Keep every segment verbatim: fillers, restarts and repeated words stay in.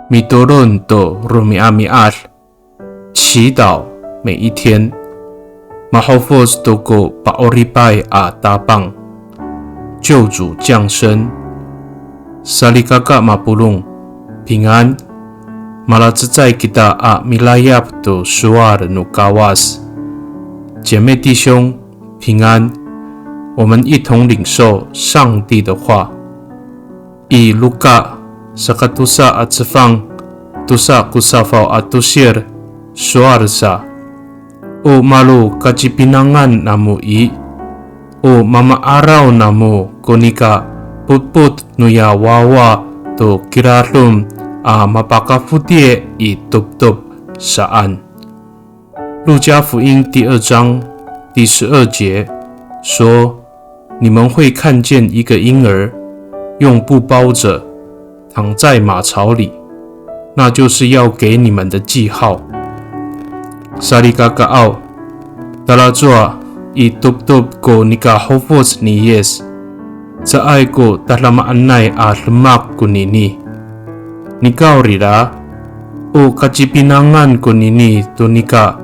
Mitolon to romi'ami'ad, 祈祷每一天。Mahofoc to ko pa'oripay a Tapang, 救主降生。Salikaka mapolong, 平安。Malacecay kita a milayap to sowal no Kawas. 姐妹弟兄，平安。我们一同领受上帝的话。I Luka sakatosa a cefang, tosa ko safaw a tosir, sowal sa, o malokacipinangan namo i, o mama'araw namo ko nika potpot noya wawa to kiradom a mapakafoti' i toptop saan. 路加福音第二章第十二节说，你们会看见一个婴儿，用布包着，躺在马槽里，那就是要给你们的记号。Salikakaaw, talacowa i toptop ko nika hofoc ni Yis, caay ko tadamaanay a demak konini. Nikawrira, o kacipinangan konini to nika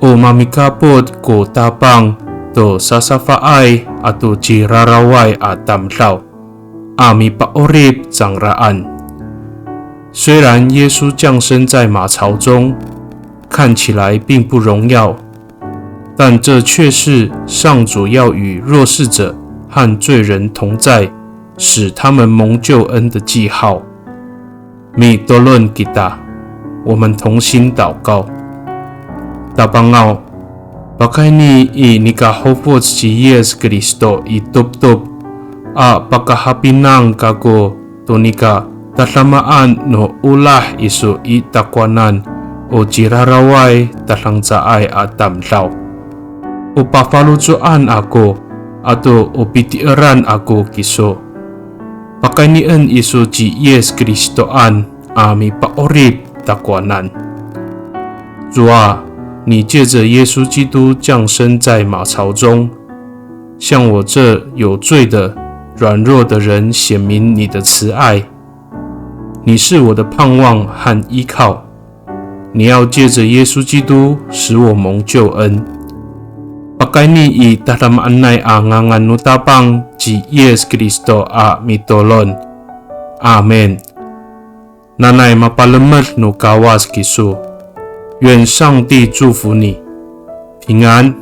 o mamikapot ko Tapang to sasafaay ato ciraraway a tamdaw a mipa'orip cangraan. 虽然耶稣降生在马槽中，看起来并不荣耀，但这却是上主要与弱势者和罪人同在，使他们蒙救恩的记号。Mitolon kita, 我们同心祷告。Tapangaw, pakayni i nika hofoc ci Yis Kristo i toptop, a pakahapinang kako to nika tadamaan no olah iso i takowanan o ciraraway tadangcaay a tamdaw. O pafaloco'an ako ato o piti'eran ako kiso. Pakaynien iso ci Yis Kristoan a mipa'orip takowanan. 主啊，你借着耶稣基督降生在马槽中，向我这有罪的、软弱的人显明你的慈爱。你是我的盼望和依靠，你要借着耶稣基督使我蒙救恩。Pakayni i tadamaanay a ngangan no Tapang ci Yis Kristo a mitolon. Amin. Nanay mapalemed no Kawas kiso. 愿上帝祝福你，平安。